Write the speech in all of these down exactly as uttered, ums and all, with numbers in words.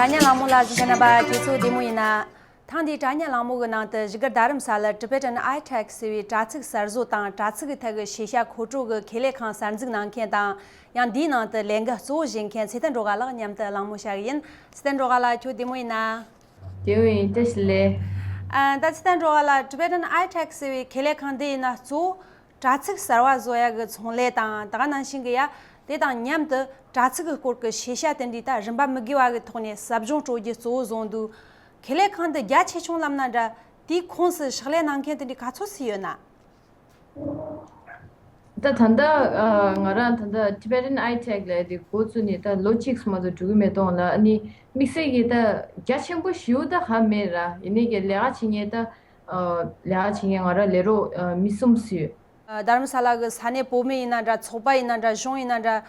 དྲ་བརྙན་གླེང་མོལ་ལ་གཟིགས་མཁན་རྣམ་པ་ཁྱེད་ཚོ་བདེ་མོ་ཡིན་ན། ཐེངས་འདིའི་དྲ་བརྙན་གླེང་མོལ་གྱི་ནང་དུ་བཞུགས་སྒར་རྡ་རམ་ས་ལར་Tibetan iTech ཟེར་བའི་དྲ་ཚིགས་གསར་བཟོ་དང་དྲ་ཚིགས་ཀྱི་ཐད་ཀྱི་ཤེས་བྱ་མཁོ་སྤྲོད་ཀྱི་ཁེ་ལས་ཁང་གསར་འཛུགས་གནང་མཁན་དང་། ཡང་འདིའི་ནང་དུ་ལས་འགུལ་གཙོ་བོ་བཞེས་མཁན་ཚེ་བརྟན་སྒྲོལ་དཀར་ལགས་མཉམ་དུ་གླེང་མོལ་བྱ་གི་ཡིན། ཚེ་བརྟན་སྒྲོལ་དཀར་ལགས་ཁྱོད་བདེ་མོ་ཡིན་ན། བདེ་མོ་ཡིན། བཀྲ་ཤིས་བདེ་ལེགས། ཨ། ད་ཚེ་བརྟན་སྒྲོལ་དཀར་ལགས། Tibetan iTech ཟེར་བའི་ཁེ་ལས་ཁང་འདི་ཡིན་ན་གཙོ་བོ་དྲ་ཚིགས་གསར་བ་བཟོ་ཡ་གི་ཚོང་ལས་དང་དེ་ག་ནང་བཞིན་གྱི་ཡ་དེ་དང་མཉམ་དུ་དྲ་ཚིགས་ཀྱི་སྐོར་གྱི་ཤེས་བྱ་དེ་འདྲའི་ད་རིམ་པ་མི་དགོས་པ་གི་ཐོག་ནས་ཟབ་སྦྱོང་སྤྲོད་རྒྱུ་གཙོ་བོ་བཟུང་འདུག་ཁེ་ལས་ཁང་འདི་རྒྱ་ཆེ་ཆུང་ལབ་ན་འདྲ། དེའི་ཁོངས་སུ་ཕྱག་ལས་གནང་མཁན་དེ་འདྲའི་ག་ཚོད་ཅིག་ཡོད་ན། ད་ད་ལྟ་ཨ་ང་རང་ད་ལྟ་Tibetan iTech ལབ་དེ་འགོ་བཙུགས་ནས་ད་ལོ་གཅིག་སུ་མ་གཏོགས་འགྲོ་གི་མེད་དོང་ལ། ཨ་ནི་དམིགས་བསལ་གྱི་ད་རྒྱ་ཆེན་པོ་ཞེ་པོ་ད་ཧ་མེད་ར། ཡིན་ནའི་གི་ལས་ཀ་བྱེད་མཁན་ད་ཨ་ལས་ཀ་བྱེད་མཁན་ང་རང་ལས་རོགས་ཨ་མི་གསུམ་ཙམ་ཡོད། ཨ་རྡ་རམ་ས་ལ་གི་ས་གནས་བོད་མི་ཡིན་ན་འདྲ། ཚོགས་པ་ཡིན་ན་འདྲ། གཞུང་ཡིན་ན་འདྲ།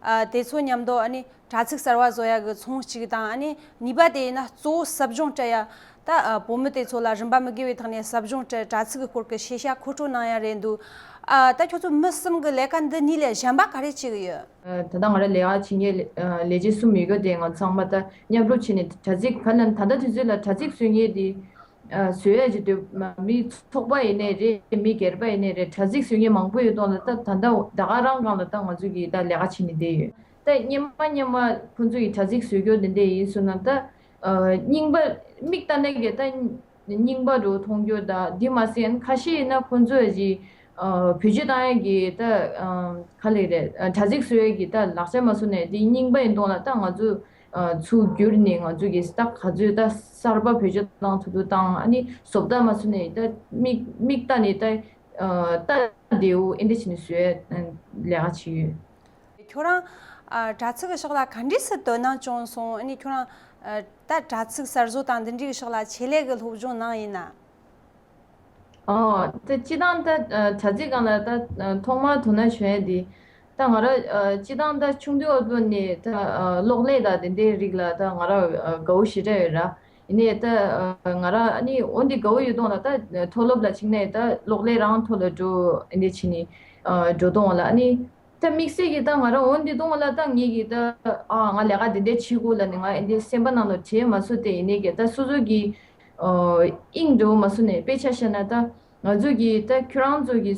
ཨ་དེ་ཚོ་མཉམ་དུ་ཨ་ནི་དྲ་ཚིགས་གསར་བ་བཟོ་ཡ་གི་ཚོང་གཅིག་དང་། ཨ་ནི་གཉིས་པ་དེ་ཡིན་ན་གཙོ་བོ་ཟབ་སྦྱོང་སྤྲད་ཡ། ད་ཨ་བོད་མི་དེ་ཚོ་ལ་རིམ་པ་མི་དགོས་པའི་ཐོག་ནས་ཟབ་སྦྱོང་སྤྲད། དྲ་ཚིགས་ཀྱི་སྐོར་གྱི་ཤེས་བྱ་མཁོ་སྤྲོད་གནང་ཡ་རེད་འདུག་ཨ་ད་ཁྱོད་ཚོ་མི་གསུམ་གྱི་ལས་ཀ་འདི་གཉིས་ལས་གཞན་པ་ག་རེ་བྱེད་ཀྱི་ཡོད། ཨ་ད་ལྟ་ང་རང་ལས་ཀ་བྱེད་མཁན་ལས་ཨ་ལས་བྱེད་གསུམ་ཡོད་རྒྱུ་དེ་ང་ཚང་མ་ད་མཉམ་རུབ་བྱས་ནས་དྲ་ཚིགས་ག་ལ་ད་ལྟ་དུས་ཚོད་ལ་དྲ་ཚིགས་བཟོ་མཁན་དེ་ཨ་བཟོ་ཡ་ཅིག་འདུག་མི་ཚོགས་པ་ཡིན་ནའི་རེད། མི་སྒེར་པ་ཡིན་ནའི་རེད། དྲ་ཚིགས་བཟོ་མཁན་མང་པོ་ཡོད་དོང་ལ། ད་ད་ལྟ་ད་ག་རང་སྒང་ལ་ད་ང་ཚོ་གིས་ད་ལས་ཀ་བྱེད་ནས་བསྡད་ཡོད། ད་སྙེ་མ་སྙེ་མ་ཁོང་ཚོ་གི་དྲ་ཚིགས་བཟོ་རྒྱུ་དེ་འདྲ་ཡིན་སོང་ན་ད་ཨ་རྙིང་པ་མིག་ལྟ་ནས་གི་ད་རྙིང་པ་འདྲ་མཐོང་རྒྱུ། ད་འདི་མ་ཟད་ཁ་ཤས་ཡིན་ན་ཁོང་ཚོ་ཡ་ཅིག་ཨ་བེད་སྤྱོད་བཏང་ཡ་གི་ད་ཨ་ག་ལེ་རེད། ཨ་དྲ་ཚིགས་བཟོ་ཡ་གི་ད་ལག་ཆ་མ་བཟོ་ནས་འདི་རྙིང་པ་ཡིན་དོང་ལ། ད་ང་ཚོ་ཨ་ཚུར་བསྒྱུར་ནས་ང་ཚོ་གི་ད་ག་ཚོད་ད་གསར་པ་བེད་སྤྱོད་བཏང་ཐུབ་ཐུབ་བཏང་། ཨ་ནི་བཟོ་ལྟ་མ་བཟོ་ནས་ད་མིག་མིག་ལྟ་ནས་ད་ཨ་ལྟ་བདེ་བོ་ཨེ་འདྲ་བྱས་ནས་བཟོ་ཡ་ལས་ཀ་བྱེད་ཡོད། ཁྱོད་རང་ཨ་དྲ་ཚིགས་ཀྱི་ཕྱོགས་ལ་ག་འདྲས་སེ་དོ་སྣང་བྱུང་སོང་། ཨ་ནི་ཁྱོད་རང་ཨ་ད་དྲ་ཚིགས་གསར་བཟོ་དང་འདི་འདྲའི་ཕྱོགས་ལ་ཆེད་ལས་ཀྱི་སློབ་སྦྱོང་གནང་ཡིན་ན། ཨོ། ད་སྤྱིར་བཏང་ད་ཨ་དྲ་ཚིགས་སྒང་ལ་ད་ཨ་ཐོག་མར་དོ་སྣང་བྱུང་ཡ་དེ། ད་ང་རང་ཨ་སྤྱིར་བཏང་ད་ཆུང་དུས་བར་དུ་ནས་ད་ཨ་གློག་ཀླད་དང་དེ་འདྲའི་རིགས་ལ་ད་ང་རང་ཨ་དགའ་བོ་ཞེ་དྲག་ཡོད་ར། ཡིན་ནའི་ད་ཨ་ང་རང་ཨ་ནི་འོ་འདི་དགའ་བོ་ཡོད་དོང་ལ། ད་མཐོ་སློབ་ལ་ཕྱིན་ནས་ད་གློག་ཀླད་རང་ཐོག་ལ་འགྲོ་ཨ་འདི་བྱས་ནས་ཨ་འགྲོ་དོང་ལ། ཨ་ནི་ད་དམིགས་བསལ་གྱི་ད་ང་རང་འོ་འདི་གཏོང་བ་ལ་ད་ངེད་ཀྱི་ད་ཨ་ང་ལས་ཀ་འདི་འདྲ་བྱེད་དགོས་ལབ་ནས་ང་འདི་སེམས་པ་ནང་ལ་དྲན་མ་སོང་སྟེ། ཡིན་ནའི་གི་ད་སོ་སོ་གི་ཨ་དབྱིངས་འགྲོ་མ་སོང་ནས། དཔེ་ཆ་བཞག་ན་ད་ང་ཚོ་གི་ད་ཁྱོད་རང་ཚོ་གི་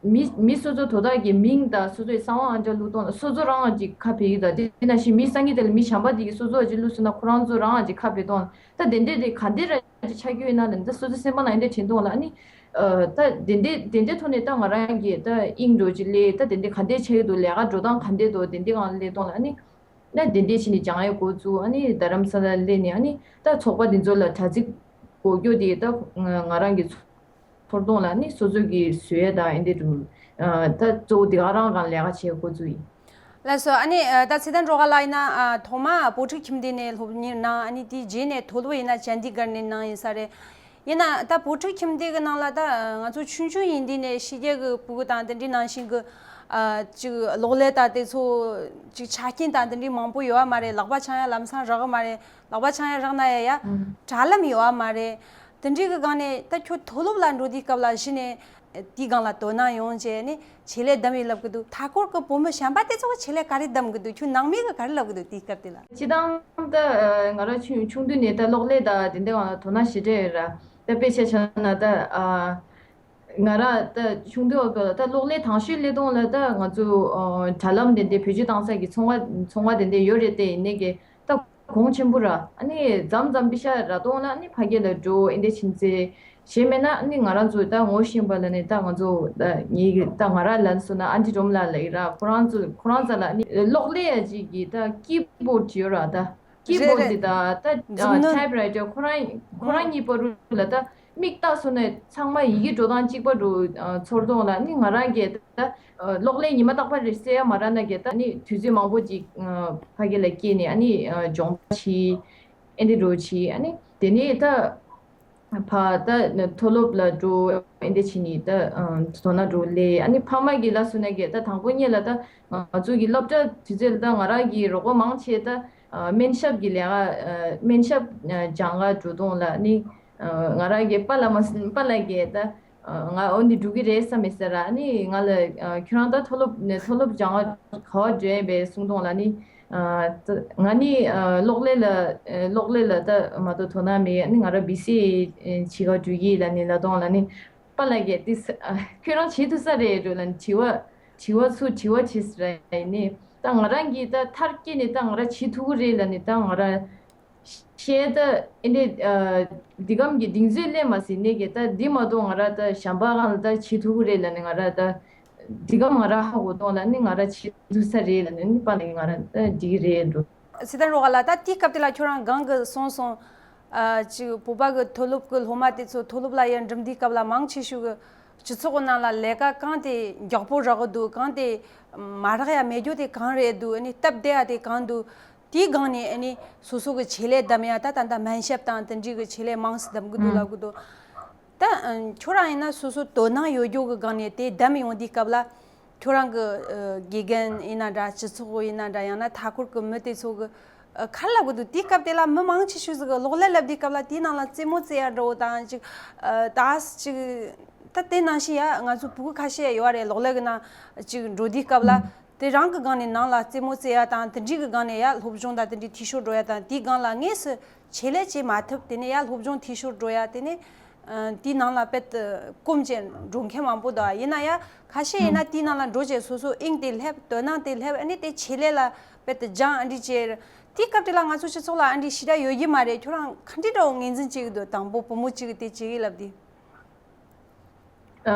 མི་མི་སོ་སོ་དོ་བདག་གི་མིང་དང་སོ་སོའི་གསང་བ་ཨང་གྲངས་བླུགས་གཏོང་ལ་སོ་སོ་རང་ཅིག་ཁ་ཕྱེ་གི། ད་དེ་ནང་བཞིན་མི་སང་ཉིན་དེ་ལ་མི་གཞན་པ་དེ་གི་སོ་སོ་ཅིག་བླུགས་སོང་ན་ཁོ་རང་ཚོ་རང་ཅིག་ཁ་ཕྱེ་གཏོང་ལ། ད་དེ་འདྲས་དེ་ག་འདྲས་ར་ཅིག་ཆགས་ཀྱི་ཡོད་ན་ལབ་ན། ད་སོ་སོ་སེམས་པ་ནང་ཡིན་འདྲ་དྲན་གཏོང་ལ། ཨ་ནི་ཨ་ད་དེ་འདྲས་དེ་འདྲས་ཐོག་ནས་ད་ང་རང་གིས་ད་དབྱིངས་འགྲོ་ཅིག་སླེབས། ད་དེ་འདྲས་ག་འདྲས་ཆགས་ཀྱི་འདུག་ལས་ཀ་འགྲོ་སྟངས་ག་འདྲས་འདུག་དེ་འདྲས་སྒང་སླེབས་གཏོང་ལ། ཨ་ནི་ན་དེ་འདྲས་བྱས་ནས་སྦྱང་ཡས་འགོ་བཙུགས། ཨ་ནི་རྡ་རམ་ས་ལ་སླེབས་ནས། ཨ་ནི་ད་ཚོགས་པ་འདི་ཚོ་ལ་དྲ་ཚིགས་འགོ་རྒྱོ་དེ་ད་ང་རང་གི་ཚོར་གཏོང་ལ། ཨ་ནི་སོ་སོ་གིས་བཟོ་ཡས་དང་ཨེ་འདྲས་འདུག་ཨ་ད་གཙོ་བོ་དེ་ག་རང་སྒང་ལས་ཀ་བྱེད་འགོ་བཙུགས་ཡིན། ལགས་སོ། ཨ་ནི་ཨ་ད་ཚེ་བརྟན་སྒྲོལ་དཀར་ལགས་ཡིན་ན་ཨ་ཐོག་མ་བོད་ཕྲུག་ཁྱིམ་སྡེ་ནས་སློབ་གཉེར་གནང་། ཨ་ནི་དེའི་རྗེས་ནས་མཐོ་སློབ་ཡིན་ན་ཅན་དི་གར་ནས་གནང་ཡིན་ས་རེད། ཡིན་ན་ད་བོད་ཕྲུག་ཁྱིམ་སྡེ་གི་ནང་ལ་ད་ང་ཚོ་ཆུང་ཆུང་ཡིན་དུས་ནས་ཕྱི་རྒྱལ་གི་ཕྲུ་གུ་དང་དེ་འདྲའི་ནང་བཞིན་གི་ཨ་ཅིག་གློག་ཀླད་དང་དེ་ཚོ་ཅིག་ཆ་རྐྱེན་དང་དེ་འདྲའི་མང་པོ་ཡོད་པ་མ་རེད། ལག་པ་འཆང་ཡ་ལམ་སང་རག་གི་མ་རེད། ལག་པ་འཆང་ཡ་རག་ན་ཡ་ཡ་ཨང་དྲ་ལམ་ཡོད་པ་མ་རེད། དེ་འདྲའི་གི་སྒང་ནས་ད་ཁྱོད་མཐོ་སློབ་ལ་འགྲོ་དུས་སྐབས་ལ་གཞི་ནས་དེའི་སྒང་ལ་དོ་སྣང་ཡོང་བྱས་ནས་ཆེད་ལས་བདམས་ཡིན་ལབ་གི་འདུག་མཐའ་འཁོར་གི་བུ་མོ་གཞན་པ་དེ་ཚོ་གི་ཆེད་ལས་ག་རེ་བདམས་གི་འདུག་ཁྱོད་ནང་མི་གི་ག་རེ་ལབ་གི་འདུག་དེའི་སྐབས་དེ་ལ། སྤྱིར་བཏང་ད་ཨ་ང་རང་ཆུང་ཆུང་དུས་ནས་ད་གློག་ཀླད་དང་དེ་འདྲའི་སྒང་ལ་དོ་སྣང་ཞེ་དྲག་ཡོད་ར། ད་དཔེ་ཆ་བཞག་ན་ད་ཨ་ང་རང་ད་ཆུང་དུས་སྐབས་ལ་ད་གློག་ཀླད་དང་ཤོས་སླེབས་དུས་ལ་ད་ང་ཚོ་ཨ་དྲ་ལམ་དེ་འདྲའི་བེད་སྤྱོད་བཏང་ས་གི་ཚོང་པ་ཚོང་པ་དེ་འདྲའི་ཡོད་རེད་དེ། ཡིན་ནའི་གི་ད་གོང་ཆེན་པོ་ར། ཨ་ནི་མཚམས་མཚམས་པེ་ཤ་རག་དུས་ལ་ཨ་ནི་ཕ་གི་ལ་འགྲོ་ཨེ་འདྲ་ཕྱིན་ཚེ། གཞན་མེད་ན་ཨ་ནི་ང་རང་ཚོ་ད་ངོ་ཤེས་པ་ལ་ནི་ད་ང་ཚོ་ད་ངའི་གི་ད་ང་རང་ལ་སོང་ན་ཨན་ཊི་སྒྲོལ་མ་ལགས་ལབ་ཀྱི་ར། ཁོ་རང་ཚོ་ཁོ་རང་ཚོ་ལ་ཨ་ནི་གློག་ཀླད་ཡ་གཅིག་གི་ད་ཀི་བོཌ་ཡོད་ར། ད་ཀི་རེད་བོཌ་རེད། དེ་ད་ད་མཛུབ་ཨ་གནོན། ཊའིབ་རའི་ཊར་ཁོ་རང་ཁོ་རང་ཨང་གཉིས་བར་དུ་ལ་ད་མིག་ལྟ་སོང་ན་ཚང་མ་ཡི་གེ་འགྲོ་སྟངས་གཅིག་པ་འདྲ་ཨ་ཚོར་དུས་ལ་ཨ་ནི་ང་རང་གི་ད་ཨ་གློག་ཀླད་ཉི་མ་རྟག་པར་རེ་སེལ་ཡ་མ་རག་ན་གི་ད་ཨ་ནི་དུས་ཚོད་མང་པོ་ཅིག་ཨ་ཕ་གི་ལ་སྐྱེལ་ནས་ཨ་ནི་ཨ་སྦྱོང་བ་བྱེད། ཨེ་འདྲ་འདྲ་བྱེད། ཨ་ནི་དེ་ནས་ད་ཕ་ད་མཐོ་སློབ་ལ་འགྲོ། ཨེ་འདྲ་བྱེད་ནས་ད་ཨ་དོ་སྣང་འདྲ་སླེབས། ཨ་ནི་ཕ་མ་གི་ལ་སོང་ན་གི་ད་དང་པོ་ཉིད་ལ་ད་ང་ཚོ་གི་སློབ་གྲྭ་དུས་ཚོད་ལ་ད་ང་རང་གི་རོགས་པ་མང་ཆེ་ད་ཨ་སྨན་ཞབས་ཀྱི་ལས་ཀ་ཨ་སྨན་ཞབས་ཨ་སྦྱང་ག་འགྲོ་དུས་ལ་ཨ་ནི་ཨ་ང་རང་གི་པཱ་ལགས་མ་པཱ་ལགས་ཀྱིས་ད་ཨ་ང་འོ་འདི་འགྲོ་གི་རེད་བསམ་མེད་ཟེར་ར། ཨ་ནི་ང་ལ་ཨ་ཁྱོད་རང་ད་མཐོ་སློབ་ནས་མཐོ་སློབ་སྦྱང་ག་ག་པར་འགྲོ་ཡིན་པས་གསུངས་དུས་ལ་ཨ་ནི་ ཨ་ད་ང་ནི་ཨ་གློག་ཀླད་ལ་ཨ་གློག་ཀླད་ལ་ད་མ་གཏོགས་དོ་སྣང་མེད། ཨ་ནི་ང་རང་བི་སི་ཨེ་བྱེད་ག་འགྲོ་གི་ལབ་ནི་ལབ་དུས་ལ་ནི་པཱ་ལགས་ཀྱིས་ཏི་ས་ཨ་ཁྱོད་རང་བྱེད་ཐུབ་ས་རེད་འགྲོ་ལབ་ནི་དྲི་བ་དྲི་བ་ཚུར་དྲི་བ་བྱས་ཟེར་ཡིན་ནི། ད་ང་རང་གིས་ད་མཐར་སྐྱེལ་ནས་ད་ང་རང་བྱེད་ཐུབ་ཀྱི་རེད་ལབ་ནི། ད་ང་རང་ཤེས་ད་ཨེ་འདྲས་ཨ་འདི་གམ་གྱི་གདེང་ཚོད་སླེབས་མ་སྲིད་ནས་ཀྱི། ད་འདི་མ་གཏོགས་ང་རང་ད་གཞན་པ་གང་ལ་ད་བྱེད་ཐུབ་ཀྱི་རེད་ལབ་ནི་ང་རང་ད་འདི་གམ་ང་རང་ཧ་གོ་གཏོང་ལ་ནི་ང་རང་བྱེད་ཐུབ་ས་རེད་ལབ་ནི་ནི་པཱ་ལགས་ཀྱིས་ང་རང་ད་འགྲིག་གི་རེད་འགྲོ། སི་ཏན་རོ་ག་ལ་ད་དེའི་སྐབས་དེ་ལ་ཁྱོད་རང་གང་གི་སོང་སོང་། ཨ་ཅིག་བོད་པ་གི་མཐོ་སློབ་གི་སློབ་མ་དེ་ཚོ་མཐོ་སློབ་ལ་ཡར་འགྲིམ་དུས་སྐབས་ལ་མང་ཆེ་ཤོས་གི་སྤྱི་ཚོགས་གི་ནང་ལ་ལས་ཀ་གང་དེ་མགྱོགས་པོ་རག་གི་འདུག་གང་དེ་མ་རག་ཡ་མེད་རྒྱུ་དེ་གང་རེད་འདུག་ཨ་ནི་སྟབས་བདེ་ཡ་དེ་གང་འདུག་དེའི་སྒང་ནས་ཨ་ནི་སོ་སོ་གི་ཆེད་ལས་བདམས་ཡ་ད་ད་ལྟ་སྨན་ཞབས་དང་དེ་འདྲའི་གི་ཆེད་ལས་མང་སེ་བདམས་གི་འདུག་ལབ་གི་འདུག་ད་ཨ་ཁྱོད་རང་ཡིན་ན་སོ་སོ་དོ་སྣང་ཡོད་རྒྱུ་གི་སྒང་ནས་དེ་བདམས་ཡོང་དུས་སྐབས་ལ་ཁྱོད་རང་གི་ཨ་དགེ་རྒན་ཡིན་ན་འདྲ། སྤྱི་ཚོགས་ཡིན་ན་འདྲ། ཡང་ན་མཐའ་འཁོར་གི་མི་དེ་ཚོ་གི་ཨ་ག་རེ་ལབ་གི་འདུག་དེའི་སྐབས་དེ་ལ་མི་མང་ཆེ་ཤོས་ཟིག་གི་གློག་ཀླད་ལབ་དུས་སྐབས་ལ་དེའི་ནང་ལ་རྩེད་མོ་རྩེ་ཡ་འདྲ་བོ་དང་ཅིག་ཨ་ད་ཅིག་ད་དེ་ནང་བཞིན་ཡ་ང་ཚོ་ཕྲུ་གུ་ཁ་ཤས་ཡོད་རེད། གློག་ཀླད་གི་ནང་ཅིག་འགྲོ་དུས་སྐབས་ལ་དེ་རང་གི་སྒང་ནས་ནང་ལ་རྩེད་མོ་རྩེ་ཡ་དང་དེ་འདྲའི་གི་སྒང་ནས་ཡ་སློབ་སྦྱོང་དང་དེ་འདྲའི་འཐུས་ཤོར་འགྲོ་ཡ་དང་། དེའི་སྒང་ལ་དངོས་སུ་ཆེད་ལས་བྱེད་མ་ཐུབ། དེ་ནས་ཡ་སློབ་སྦྱོང་འཐུས་ཤོར་འགྲོ་ཡ། དེ་ནས་ཨ་དེའི་ནང་ལ་དཔེ་དེ་སྐོམ་བྱས་འགྲོ་མཁན་མང་པོ་འདུག་ཡིན་ན་ཡ་ཁ་ཤས་ཡིན་ན་དེའི་ནང་ལ་འགྲོ་བྱས་སོ་སོ་དབྱིངས་དེ་སླེབས། དོ་སྣང་དེ་སླེབས། ཨ་ནི་དེ་ཆེད་ལས་ལ་དཔེ་དེ་སྦྱང་ཨ་འདྲི་བྱས། དེའི་སྐབས་དེ་ལ་ང་ཚོ་སྤྱི་ཚོགས་ལ་ཨ་འདྲི་ཞེ་དྲག་ཡོད་ཀྱི་མ་རེད། ཁྱོད་རང་ག་འདྲི་འདྲ་བོ་ངོས་འཛིན་བྱེད་ཀྱི་འདུག་དང་པོ་བུ་མོ་གཅིག་གིས་དེ་བྱེད་ཀྱི་ལབ་དུས། ཨ་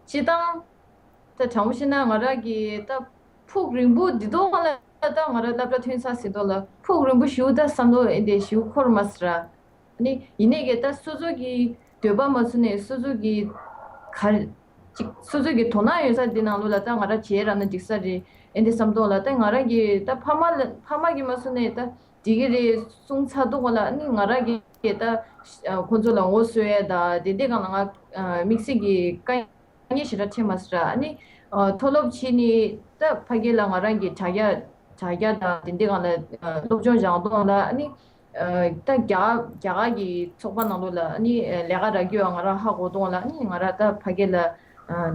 སྤྱིར་བཏང་ད་དྲང་པོ་བཤད་ན་ང་རང་གི་ད་ཕུགས་རིང་པོ་འདི་དོ་ང་ལ་ད་ང་རང་སློབ་གྲྭ་ཐོན་ཚར་ཟིན་ཐོག་ལ་ཕུགས་རིང་པོ་ཞིག་ད་བསམ་བློ་ཨེ་འདྲས་ཞིག་འཁོར་མ་སོང་ར། ཨ་ནི་ཡིན་ནའི་གི་ད་སོ་སོ་གི་འདོད་པ་མ་ཚུགས་ནས་སོ་སོ་གི་ག་ཅིག་སོ་སོ་གི་དོ་སྣང་ཡོད་ས་འདི་ནང་ལོགས་ལ་ད་ང་རང་བྱས་ར་ན་འགྲིག་ས་རེད་ཨེ་འདྲས་བསམ་ཐོག་ལ། ད་ང་རང་གི་ད་ཕ་མ་ལ་ཕ་མ་གི་མ་གསུངས་ནས་ད་འགྲིག་གི་རེད་གསུངས་ཚར་འདུག་ག་ལ། ཨ་ནི་ང་རང་གི་ད་ཁོ་ཚོ་ལ་ངོ་སོ་ཡ་ད་དེ་འདྲས་སྒང་ལ་ང་དམིགས་བསལ་གྱི་དཀའ་ངལ་ཞེ་དྲག་འཕྲད་མ་སོང་ར། ཨ་ནི་ཨ་མཐོ་སློབ་ཕྱིན་ནས་ད་ཕ་གི་ལ་ང་རང་གི་དྲ་རྒྱ་དྲ་རྒྱ་དང་དེ་འདྲའི་སྒང་ལ་ཨ་སློབ་སྦྱོང་སྦྱང་སྟངས་ལ། ཨ་ནི་ཨ་ད་རྒྱ་གར་རྒྱ་གར་གྱི་ཚོགས་པ་ནང་ལོགས་ལ་ཨ་ནི་ཨ་ལས་ཀ་རག་རྒྱུ་ང་རང་ཧ་གོ་སྟངས་ལ། ཨ་ནི་ང་རང་ད་ཕ་གི་ལ་ཨ་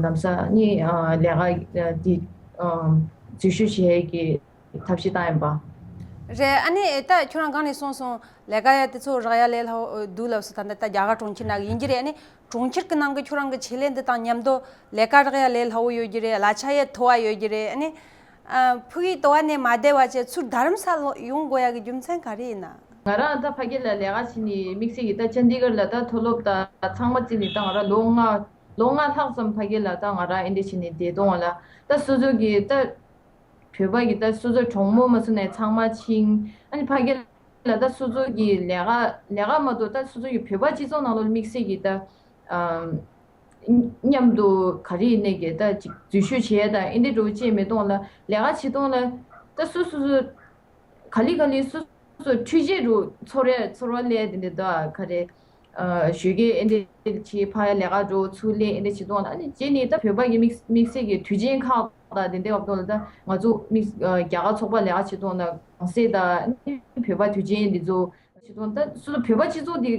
ལམ་སང་ཨ་ནི་ཨ་ལས་ཀ་ཨ་འདི་ཨ་འཛུལ་ཞུགས་བྱེད་ཡས་ཀྱི་ཐབས་ཤེས་བཏང་ཡིན་པ། རེད། ཨ་ནི་ད་ཁྱོད་རང་སྒང་ནས་གསུངས་སོང་། ལས་ཀ་ཡ་དེ་ཚོ་རག་ཡ་ལས་སླ་བོ་འདུག་ལབ་སོང་། ད་ལྟ་ད་རྒྱ་གར་གྲོང་ཁྱེར་ནང་གི་ཡིན་གྱི་རེད། ཨ་ནི་གྲོང་ཁྱེར་གི་ནང་གི་ཁྱོད་རང་གི་ཆེད་ལས་འདི་དང་མཉམ་དུ་ལས་ཀ་རག་ཡ་ལས་སླ་བོ་ཡོད་ཀྱི་རེད། གླ་ཆ་ཡ་མཐོ་བ་ཡོད་ཀྱི་རེད། ཨ་ནི་ཨ་ཕ་གིའི་ལྟོ་བ་ནས་མ་བདེ་བ་བྱས་ཚུར་རྡ་རམ་ས་ལ་ཡོང་དགོས་ཡ་གི་རྒྱུ་མཚན་ག་རེ་ཡིན་ན། ང་རང་ད་ཕ་གི་ལ་ལས་ཀ་བྱས་ནས་དམིགས་བསལ་གྱི་ད་ཅན་དི་གར་ལ་ད་མཐོ་སློབ་ད་ཚང་མ་བརྩིས་ནས་ད་ང་རང་ལོ་ལྔ་ལོ་ལྔ་ལྷག་ཙམ་ཕ་གི་ལ་ད་ང་རང་ཨེ་འདྲས་བྱས་ནས་བསྡད་གཏོང་བ་ལ། ད་སོ་སོ་གི་ད་བོད་པ་གི་ད་སོ་སོ་གྲོགས་མོ་མ་སུ་ནས་ཚང་མ་ཕྱིན། ཨ་ནི་ཕ་གི་ལ་ད་སོ་སོ་གི་ལས་ཀ་ལས་ཀ་མ་གཏོགས་ད་སོ་སོ་གི་བོད་པ་སྤྱི་ཚོགས་ནང་ལོགས་དམིགས་བསལ་གྱི་ད་ཨམ་མཉམ་དུ་ག་རེ་ཡིན་ནའི་གི་ད་ཅིག་འཛུལ་ཞུགས་བྱས་ད་ཨེ་འདྲས་འགྲོ་ཅེས་མེད་གཏོང་ལ། ལས་ཀ་བྱེད་གཏོང་ལ་ད་སོ་སོ་སོ་ག་ལེ་ག་ལེ་སོ་སོ་འཕྲུལ་ཆས་རུ་ཚོར་ཡ་ཚོར་བ་ལས་དེ་འདྲ་ད་ག་རེ། ཨ་ཞོགས་ཀས་ཨེ་འདྲས་བྱེད་ཕ་ཡ་ལས་ཀ་འགྲོ་ཚུར་སླེབས་ཨེ་འདྲས་བྱེད་གཏོང་ལ། ཨ་ནི་རྗེས་ནས་ད་བོད་པ་གི་དམིགས་དམིགས་བསལ་གྱི་དུས་ཆེན་ཁག་དང་དེ་འདྲའི་འོག་ཏུ་ལ་ད་ང་ཚོ་དམིགས་ཨ་རྒྱ་གར་ཚོགས་པ་ལས་ཀ་བྱེད་གཏོང་ལ་གང་ཟེར་ད་ཨ་ནི་བོད་པ་དུས་ཆེན་འདི་ཚོ་བྱེད་གཏོང་ད་སོ་སོ་བོད་པ་སྤྱི་ཚོགས་འདི་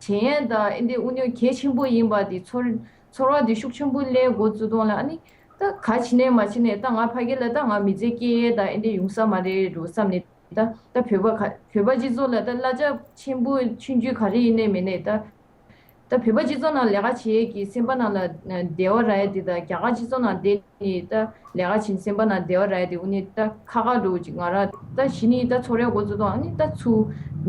དྲན་ཡ་ད་ཨེ་འདྲས་དབུ་མྱོང་གལ་ཆེན་པོ་ཡིན་པ་འདི་ཚོར་ཚོར་བ་འདི་ཤུགས་ཆེན་པོ་སླེབས་འགོ་བཙུགས་གཏོང་ལ། ཨ་ནི་ད་ག་བྱེད་ནས་མ་བྱེད་ནས་ད་ང་ཕ་གི་ལ་ད་ང་མི་ཚེ་སྐྱེལ་ཡས་ད་ཨེ་འདྲས་ཡོང་ས་མ་རེད་འགྲོ་བསམ་ནས། ད་ད་བོད་པ་ག་བོད་པ་སྤྱི་ཚོགས་ལ་ད་གླ་ཆ་ཆེན་པོ་ཆུང་ཆུང་ག་རེ་ཡིན་ནའི་མིན་ནའི་ད་ད་བོད་པ་སྤྱི་ཚོགས་ནང་ལས་ཀ་བྱེད་ཡས་ཀྱི་སེམས་པ་ནང་ལ་བདེ་བ་རག་ཡས་དེ་དང་རྒྱ་གར་སྤྱི་ཚོགས་ནང་བསྡད་ནས་ད་ལས་ཀ་བྱེད་སེམས་པ་ནང་བདེ་བ་རག་ཡས་དེ་དབུ་མྱོང་ད་ཁག་ཁག་འགྲོ་ཅིག་ང་རང་ད་གཞི་ནས་ད་ཚོར་ཡ་འགོ་བཙུགས་དང་ཨ་ནི་ད་ཚུར་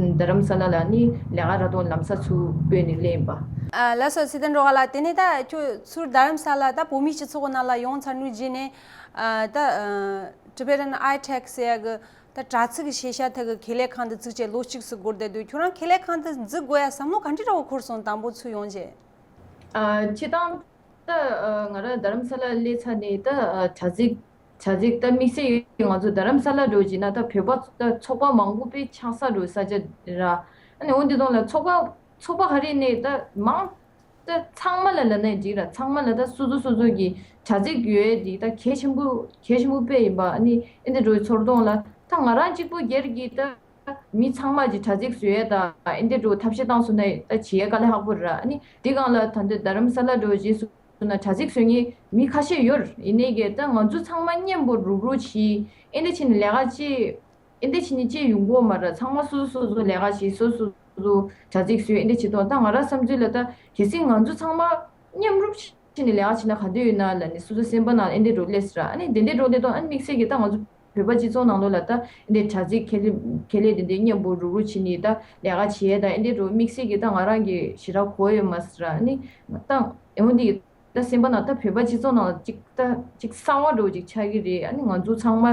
རྡ་རམ་ས་ལ་ལ་ནི་ལས་ཀ་རག་དང་ལམ་སང་ཚུར་བོད་ནས་སླེབས་ཡིན་པ། ཨ་ལགས་སོ་སི་ཏན་རོ་ག་ལ། དེ་ནས་ད་ཁྱོད་ཚུར་རྡ་རམ་ས་ལ་ད་བོད་མིའི་སྤྱི་ཚོགས་ནང་ལ་ཡོང་ཚར་ནས་རྗེས་ནས་ཨ་ད་ཨ་Tibetan Eye Tech ཟེར་ཡ་གི་ད་དྲ་ཚིགས་ཀྱི་ཤེས་བྱ་ཐད་ཀྱི་ཁེ་ལས་ཁང་དུ་བཙུགས་བྱས་ལོ་གཅིག་ཙམ་འགོར་བསྡད་འདུག་ཁྱོད་རང་ཁེ་ལས་ཁང་དུ་འཛུལ་དགོས་ཡ་བསམ་བློ་ག་འདྲ་འདྲ་བོ་འཁོར་སོང་དང་པོ་ཚུར་ཡོང་རྗེས། ཨ་སྤྱིར་བཏང་ད་ཨ་ང་རང་རྡ་རམ་ས་ལ་སླེབས་ཚར་ནས་ད་ཨ་དྲ་ཚིགས་དྲ་ཚིགས་ད་དམིགས་བསལ་ང་ཚོ་རྡ་རམ་ས་ལ་འགྲོ་བྱས་ན་ད་བོད་པ་ད་ཚོགས་པ་མང་པོ་དཔེ་ཆགས་ས་འགྲོ་ས་ཆ་ར། ཨ་ནི་འོན་ཏེ་དོན་ལ་ཚོགས་པ་ཚོགས་པ་ག་རེ་ནས་ད་མང་ད་ཚང་མ་ལ་ལབ་ན་འགྲིག་ར། ཚང་མ་ལ་ད་སོ་སོ་སོ་སོ་གི་དྲ་ཚིགས་ཡོད་དེ་ད་གལ་ཆེན་པོ་གལ་ཆེན་པོ་དཔེ་ཡིན་པ། ཨ་ནི་ཨེ་འདྲ་འགྲོ་ཚོར་དོན་ལ་ད་ང་རང་གཅིག་པོ་སྒེར་གྱི་ད་མི་ཚང་མ་གྱི་དྲ་ཚིགས་བཟོ་ཡས་ད་ཨེ་འདྲ་འགྲོ་ཐབས་ཤེས་བཏང་སོང་ན་ད་བྱེད་ཡས་དཀའ་ལས་ཁག་པོ་རེད། ཨ་ནི་དེ་སྒང་ལ་ད་འདི་རྡ་རམ་ས་ལ་འགྲོ་རྗེས་སུ་ན་དྲ་ཚིགས་བཟོ་མཁན་མི་ཁ་ཤས་ཡོད་རེད། ཡིན་ནའི་གི་ད་ང་ཚོ་ཚང་མ་མཉམ་པོ་རུབ་རུབ་བྱས་ཨེ་འདྲ་བྱས་ནས་ལས་ཀ་ཅིག་ ཨེ་འདྲ་བྱས་ནས་ཅི་ཡོང་གི་ཡོད་མ་རེད། ཚང་མ་སོ་སོ་སོ་སོ་ལས་ཀ་བྱེད། སོ་སོ་སོ་སོ་དྲ་ཚིགས་བཟོས། ཨེ་འདྲ་བྱེད་དོ། ད་ང་རང་བསམ་ཚུལ་ལ་ད་གལ་སྲིད་ང་ཚོ་ཚང་མ་མཉམ་རུབ་བྱས་ནས་ལས་ཀ་བྱེད་ན་ག་འདྲ་ཡོད་ན་ལབ་ནས། སོ་སོ་སེམས་པ་ནང་ཨེ་འདྲ་འདྲ་བོ་སླེབས་སོང་ར། ཨ་ནི་དེ་འདྲ་འདྲ་བོ་སླེབས་དུས་ཨ་ནི་དམིགས་བསལ་གྱི་ད་ང་ཚོ་བོད་པ་སྤྱི་ཚོགས་ནང་ལོགས་ལ་ད་ཨེ་འདྲ་དྲ་ཚིགས་ཁེ་ལས་ཁེ་ལས་དེ་འདྲ་མཉམ་པོ་རུབ་རུབ་བྱས་ནས་ད་ལས་ཀ་བྱེད་ཡས་ད་ཨེ་འདྲ་འདྲ་བོ་དམིགས་བསལ་གྱི་ད་ང་རང་གི་ཞེ་དྲག་གོ་ཡོད་མ་རེད་ར། ཨ་ནི་ད་འོ་འདི་ད་སེམས་པ་ནང་ད་བོད་པ་སྤྱི་ཚོགས་ནང་ལ་ཅིག་ད་ཅིག་གསང་བ་འདྲ་བོ་ཅིག་ཆགས་ཀྱི་རེད། ཨ་ནི་ང་ཚོ་ཚང་མ་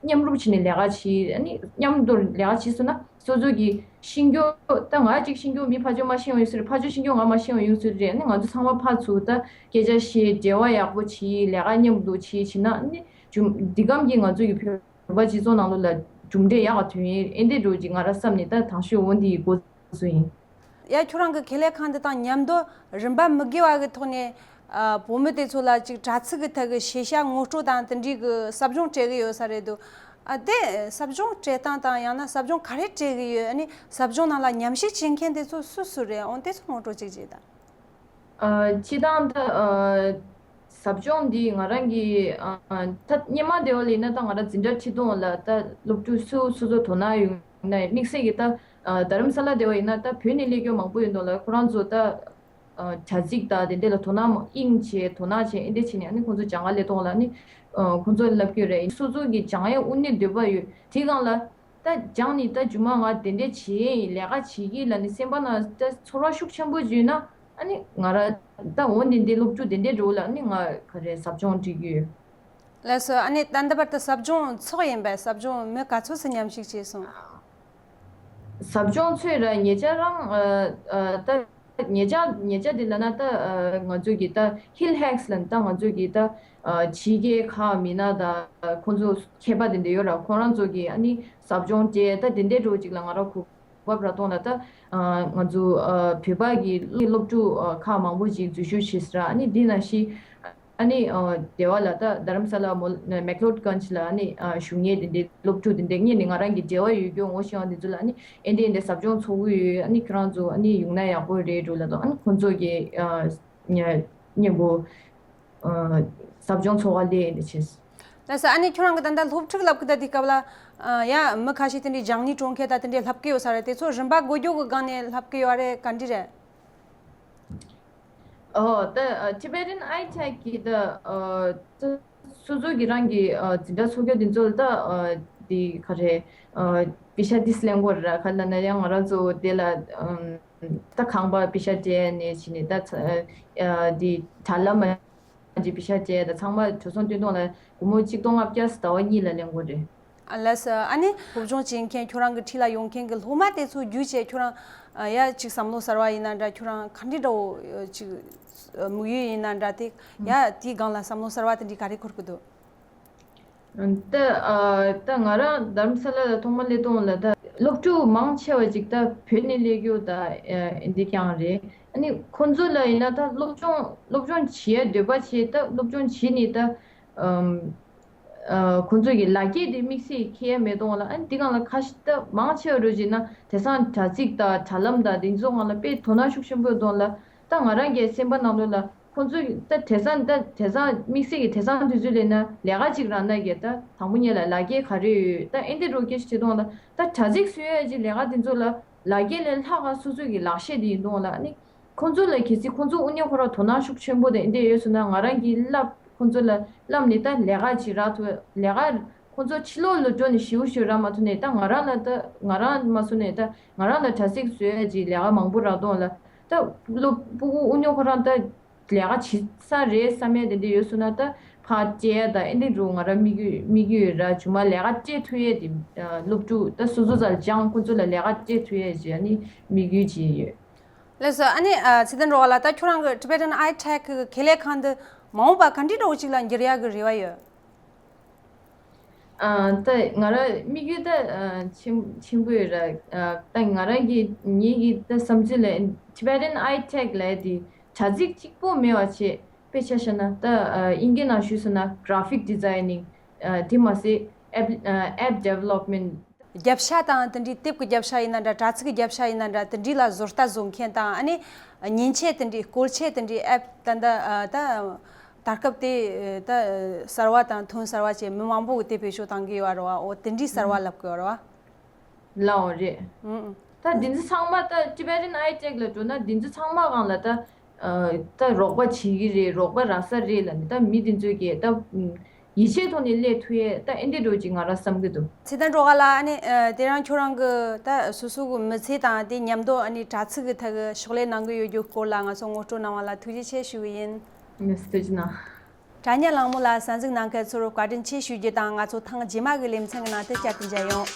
མཉམ་རུབ་བྱས་ནས་ལས་ཀ་བྱེད། ཨ་ནི་མཉམ་དུ་ལས་ཀ་བྱེད་སོང་ན་སོ་སོ་གི་ཤེས་རྒྱུ་ད་ང་ཅིག་ཤེས་རྒྱུ་མི་ཕར་ཕྱོགས་མ་ཤེས་པ་ཡོད་ས་རེད། ཕར་ཕྱོགས་ཤེས་རྒྱུ་ང་མ་ཤེས་པ་ཡོད་ས་རེད། ཨ་ནི་ང་ཚོ་ཚང་མ་ཕར་ཚུར་ད་སྐད་ཆ་བཤད། འབྲེལ་བ་ཡག་པོ་བྱེད། ལས་ཀ་མཉམ་དུ་བྱེད་བྱེད་ན་ཨ་ནི་འདི་གམ་གྱི་ང་ཚོ་གི་བོད་པ་སྤྱི་ཚོགས་ནང་ལོགས་ལ་གྲུབ་འབྲས་ཡག་ག་ཐོན་ཡིན། ཨེ་འདྲ་འདྲ་བོ་ཅིག་ང་རང་བསམ་ནས་ད་དང་ཤོས་འོ་འདི་ཡི་འགོ་བཟུང་ཡིན། ཡ། ཁྱོད་རང་གི་ཁེ་ལས་ཁང་འདི་དང་མཉམ་དུ་རིན་པ་མི་དགོས་པ་གི་ཐོག་ནས་ཨ་བུ་མོ་དེ་ཚོ་ལ་ཅིག་དྲ་ཚིགས་ཀྱི་ཐད་ཀྱི་ཤེས་བྱ་ངོ་སྤྲོད་དང་དེ་འདྲའི་གི་ཟབ་སྦྱོང་སྤྲད་གི་ཡོད་ས་རེད་འདུག་ཨ་དེ་ཟབ་སྦྱོང་སྤྲད་སྟངས་དང་ཡང་ན་ཟབ་སྦྱོང་ག་རེ་སྤྲད་གི་ཡོད། ཨ་ནི་ཟབ་སྦྱོང་ནང་ལ་ཉམས་ཞིབ་བྱེད་མཁན་དེ་ཚོ་སུ་སུ་རེད། འོ་དེ་ཚོ་ངོ་སྤྲོད་ཅིག་བྱེད་དང་། ཨ། སྤྱིར་བཏང་ད་ཨ་ཟབ་སྦྱོང་འདི་ང་རང་གི་ཨ་ད་སྔོན་མ་དེ་བ་ལ་ཡིན་ན་ད་ང་རང་འཛིན་གྲྭ་ཁྲིད་སྟངས་ལ་ད་སློབ་ཕྲུག་སུ་སོ་སོ་དོ་སྣང་ཡོང་ན་དམིགས་བསལ་གྱི་ད་ཨ་རྡ་རམ་ས་ལ་དེ་བ་ཡིན་ན་ད་བོད་ནས་སླེབས་མཁན་མང་པོ་ཡོད་འདུག་ལ། ཁོ་རང་ཚོ་ད་ཨ་དྲ་ཚིགས་ད་དེ་འདྲ་ལ་དོ་སྣང་དབྱིངས་བྱས། དོ་སྣང་བྱས། ཨེ་འདྲ་བྱས་ནས་ཨ་ནི་ཁོང་ཚོ་སྦྱང་ག་སླེབས་སྟངས་ལ་ཨ་ནི་ཨ་ཁོང་ཚོ་ལབ་ཀྱི་ཡོད་རེད། སོ་སོ་གི་སྦྱང་ཡས་དངོས་གནས་འདོད་པ་ཡོད་དེ་སྒང་ལ། ད་སྦྱངས་ནས་ད་རྗེས་མ་ང་དེ་འདྲ་བྱེད་ཡིན། ལས་ཀ་བྱེད་ཀྱི་ལབ་ནས་སེམས་པ་ནང་ད་ཚོར་བ་ཤུགས་ཆེན་པོ་བརྗོད་ན་ཨ་ནི་ང་རང་ད་འོ་འདི་འདི་སློབ་ཕྲུག་དེ་འདྲའི་འགྲོ་ལ་ཨ་ནི་ང་ག་རེ་ཟབ་སྦྱོང་སྤྲད་ཀྱི་ཡོད། ལགས་སོ། ཨ་ནི་ད་ལྟ་བར་དུ་ཟབ་སྦྱོང་ཚོགས་ཡིན་པས། ཟབ་སྦྱོང་མི་ག་ཚོད་ཙམ་མཉམ་ཞུགས་བྱས་སོང་། ཟབ་སྦྱོང་ཚོགས་ར་ཉེ་ཆར་རང་ཨ་ཨ་ད་ཉེ་ཆར་ཉེ་ཆར་འདི་ལ་ན་ད་ཨ་ང་ཚོ་གི་ད་ཧིལ་ཧེག་སི་ལ་ད་ང་ཚོ་གི་ད་ཨ་ཕྱི་རྒྱལ་ཁག་མི་སྣ་ད་ཁོང་ཚོ་མཁས་པ་དེ་འདྲ་ཡོད་ར། ཁོང་རང་ཚོ་གི་ཨ་ནི་ཟབ་སྦྱོང་སྤྲད་ད་དེ་འདྲའི་འགྲོ་ཅིག་ལ་ང་རང་གོ་སྐབས་རག་སྟངས་ལ་ད་ཨ་ང་ཚོ་ཨ་བོད་པ་གི་སློབ་ཕྲུག་ཨ་ཁག་མང་པོ་ཅིག་འཛུལ་ཞུགས་བྱས་སོང་ར། ཨ་ནི་འདི་ནང་བཞིན་ཨ་ནི་ཨ་སྡེ་བ་ལ་ད་རྡ་རམ་ས་ལ་མོ་མེག་ལོད་གྷན་ཇི་ལ་ཨ་ནི་ཨ་བཞུགས་མཁན་དེ་འདྲའི་སློབ་ཕྲུག་དེ་འདྲའི་སྔོན་ནས་ང་རང་གི་འབྲེལ་བ་ཡོད་རྒྱུ་ངོ་ཤེས་པ་དེ་ཚོ་ལ་ཨ་ནི་ཨེ་འདྲ་ཨེ་འདྲ་ཟབ་སྦྱོང་ཚོགས་ཀྱི་ཡོད། ཨ་ནི་ཁྱོད་རང་ཚོ་ཨ་ནི་ཡོང་ན་ཡག་པོ་རེད་འགྲོ་ལབ་དང་། ཨ་ནི་ཁོང་ཚོ་གི་ཨ་མཉམ་པོ་ཨ་ཟབ་སྦྱོང་ཚོགས་པ་ལས་ཨེ་འདྲ་བྱས། ལགས་སོ། ཨ་ནི་ཁྱོད་རང་གི་ད་ལྟ་སློབ་ཕྲུག་ལབ་ཀྱི་ད་དེ་སྐབས་ལ་ཨ་ཡ་མི་ཁ་ཤས་དེ་འདྲའི་སྦྱང་ནི་གྲོང་ཁྱེར་ད་དེ་འདྲའི་ལྷབ་ཀྱི་ཡོད་ས་རེད། དེ་ཚོ་རིན་པ་དགོས་རྒྱུ་གི་སྒང་ནས་ལྷབ་ཀྱི་ཡོད་རེད། ག་འདྲ་རེད། ཨོ་ད་ཨ་Tibetan Eye Tech གི་ད་ཨ་ད་སོ་སོ་གི་རང་གི་ཨ་འཛིན་གྲྭ་ཚོགས་རྒྱུ་དེ་ཚོ་ལ་ད་ཨ་དེ་ག་རེ་ཨ་པེ་ཤ་ཏིས་ལེན་དགོས་ར། ག་ལབ་ན་ཡང་ང་རང་ཚོ་དེ་ལ་ཨམ་ད་ཁང་པ་པེ་ཤ་སྤྲད་ནས་བྱས་ནས་ད་ཚ་ཨ་དེ་དྲ་ལམ་གྱི་པེ་ཤ་སྤྲད་ད་ཚང་མ་འགྲོ་སོང་སྟོན་སྟངས་ལ་སྒོར་མོ་གཅིག་སྟོང་ལྔ་བརྒྱ་ཟླ་བ་གཉིས་ལ་ལེན་དགོས་རེད། ཨ་ལགས་སོ། ཨ་ནི་སློབ་སྦྱོང་བྱེད་མཁན་ཁྱོད་རང་གི་འཁྲིས་ལ་ཡོང་མཁན་གྱི་སློབ་མ་དེ་ཚོ་བརྒྱུད་བྱས་ཁྱོད་རང་ཨ་ཡ་ཅིག་བསམ་བློ་གསར་བ་ཡིན་ན་འདྲ། ཁྱོད་རང་ག་འདྲ་འདྲ་བོ་ཅིག་དམིགས་ཡུལ་ཡིན་ན་འདྲ། དེ་ཡ་དེའི་སྒང་ལ་བསམ་བློ་གསར་བ་དེ་འདྲའི་ག་རེ་འཁོར་གི་འདུག་ད་ཨ་ད་ང་རང་རྡ་རམ་ས་ལ་ལ་ཐོག་མ་སླེབས་སྟངས་ལ་ད་སློབ་ཕྲུག་མང་ཆེ་བ་ཅིག་ད་བོད་ནས་སླེབས་རྒྱུ་ད་ཨ་འདི་རྐྱང་རེད། ཨ་ནི་ཁོང་ཚོ་ལ་ཡིན་ན་ད་སློབ་སྦྱོང་སློབ་སྦྱོང་བྱེད་ཡ་འདོད་པ་བྱེད། ད་སློབ་སྦྱོང་བྱེད་ནས་ད་ཨམ་ཨ་ཁོང་ཚོ་གི་ལག་འཁྱེར་དེ་དམིགས་བསལ་འཁྱེར་ཡ་མེད་སྟངས་ལ། ཨ་ནི་འདི་སྒང་ལ་ཁ་ཤས་ད་མང་ཆེ་བ་རུ་བྱས་ན་དེང་སང་དྲ་ཚིགས་དང་དྲ་ལམ་དང་དེ་ཚོ་སྒང་ལ་དཔེ་དོ་སྣང་ཤུགས་ཆེན་པོ་ཡོད་སྟངས་ལ། ད་ང་རང་གི་སེམས་པ་ནང་ལོགས་ལ་ཁོང་ཚོས་ད་དེང་སང་ད་དེང་སང་དམིགས་བསལ་གྱི་དེང་སང་དུས་ཚོད་ལས་ན་ལས་ཀ་ཅིག་རག་ན་གི་ད་དང་པོ་ཉིད་ལ་ལག་འཁྱེར་ག་རེ་ཡོད། ད་ཨེ་འདྲ་འདྲ་བོ་སྐད་ཆ་དྲིས་སྟངས་ལ་ད་དྲ་ཚིགས་བཟོ་ཡ་ཅིག་ལས་ཀ་དེ་ཚོ་ལ་ལག་འཁྱེར་ལས་ལྷག་ག་སོ་སོ་གི་ལག་ཤེས་དེ་ཡིན་སྟངས་ལ་ཨ་ནི། ཁོང་ཚོ་ལ་གལ་སྲིད་ཁོང་ཚོ་དངོས་གནས་ཁོ་རང་དོ་སྣང་ཤུགས་ཆེན་པོ་དང་འདི་ཡོད་སོང་ན་ང་རང་གིས་བསླབ། ཁོང་ཚོ་ལ་བསླབ་ནས་ད་ལས་ཀ་ཅིག་རག་ཐུབ། ལས་ཀ་ཁོང་ཚོ་ཕྱི་ལོགས་ལ་འགྲོ་ནས་ཞེ་པོ་ཞིག་རག་མ་ཐུབ་ནས་ད་ང་རང་ལ་ད་ང་རང་མ་སོང་ནས་ད་ང་རང་ལ་དྲ་ཚིགས་བཟོ་ཡ་ཅིག་ལས་ཀ་མང་པོ་རག་སྟངས་ལ་ད་སློབ་ཕྲུག་དངོས་གནས་ཁོ་རང་ད་ལས་ཀ་བྱེད་ས་རེད་བསམ་ཡ་དེ་འདྲ་ཡོད་སོང་ན་ད་ཕར་སྤྲད་ཡ་ད་ཨེ་འདྲ་འདྲ་བོ་ང་རང་དམིགས་ཡུལ་དམིགས་ཡུལ་ཡོད་ར། རྗེས་མ་ལས་ཀ་སྤྲད་ཐུབ་ཡ་དེ་སློབ་ཕྲུག་ད་སོ་སོ་ཚོ་ལ་སྦྱངས་ཁོང་ཚོ་ལ་ལས་ཀ་སྤྲད་ཐུབ་ཡ་ཅིག་ཨ་ནི་དམིགས་ཡུལ་ཅིག་ཡོད། ལགས་སོ། ཨ་ནི་ཨ་ཚེ་བརྟན་རོགས་ལགས། ད་ཁྱོད་རང་གི་Tibetan Eye Tech་གི་ཁེ་ལས་ཁང་འདི་མ་འོངས་པ་ག་འདྲའི་འདྲ་བོ་ཅིག་ལ་འགྱུར་ཡག་གི་རེ་བ་ཡོད། ཨ་ད་ང་རང་དམིགས་ཡུལ་ད་ཨ་ཆེན་ཆེན་པོ་ཡོད་ར། ཨ་ད་ང་རང་གི་ངེད་ཀྱི་ད་བསམ་ཚུལ་ལ་Tibetan Eye Tech་ལབ་དེ་དྲ་ཚིགས་གཅིག་པོ་མེད་པ་བྱས་དཔེ་ཆ་བཞག་ན་ད་ཨ་དབྱིན་སྐད་ནང་ཞུས་སོང་ན་graphic designing། ཨ་དེ་མ་ཟད་app ཨ་app development། རྒྱབ་ཤ་དང་དེ་འདྲའི་དེབ་ཀྱི་རྒྱབ་ཤ་ཡིན་ན་འདྲ། དྲ་ཚིགས་ཀྱི་རྒྱབ་ཤ་ཡིན་ན་འདྲ། དེ་འདྲའི་ལ་བཟོ་ལྟ་བཟོ་མཁན་དང་། ཨ་ནི་མཉེན་ཆས་དེ་འདྲའི་སྐོར་ཆས་དེ་འདྲའི་app་ད་ལྟ་ཨ་ད་ ད་སྐབས་དེ་ད་གསར་བ་དང་ཐོན་གསར་བ་བཅས་མི་མང་པོ་གིས་དེ་བེད་སྤྱོད་བཏང་གི་ཡོད་རེད་བ། འོ་དེ་འདྲའི་གསར་བ་ལབ་དགོས་རེད་བ། ལའོ་རེད། ཨང་། ད་འདི་ཚོ་ཚང་མ་ད་Tibetan Eye Tech ལ་འགྲོ་ན་འདི་ཚོ་ཚང་མ་སྒང་ལ་ད་ད་རོགས་པ་བྱེད་ཀྱི་རེད། རོགས་པ་རག་ས་རེད་ལབ་ནས་ད་མི་འདི་ཚོས་ཀྱིས་ད་ཡིད་ཆེས་ཐོག་ནས་སླེབས་ཐུབ་ཡས་ད་ཨེ་འདྲ་འགྲོ་ཅིག་ང་རང་བསམ་གྱི་འདུག། ཚེ་བརྟན་སྒྲོལ་དཀར་ལགས། ཨ་ནི་དེ་རིང་ཁྱོད་རང་གི་ད་སོ་སོ་གི་མི་ཚེ་དང་དེ་མཉམ་དུ་ཨ་ནི་དྲ་ཚིགས་ཀྱི་ཐད་ཀྱི་ཕྱག་ལས་གནང་གི་ཡོད་རྒྱུ་སྐོར་ལ་ང་ཚོ་ངོ་སྤྲོད་གནང་བ་ལ་ཐུགས་རྗེ་ཆེ་ཞུ་གི་ཡིན། ཐུགས་རྗེ་གནང་། དྲ་བརྙན་གླེང་མོལ་ལ་གསན་གཟིགས་གནང་མཁན་ཚོར་བཀའ་དྲིན་ཆེ་ཞུ་རྒྱུ་དང་། ང་ཚོ་ཐེངས་རྗེས་མ་གི་ལེ་ཚན་གྱི་ནང་དུ་བསྐྱར་དུ་མཇལ་ཡོང་།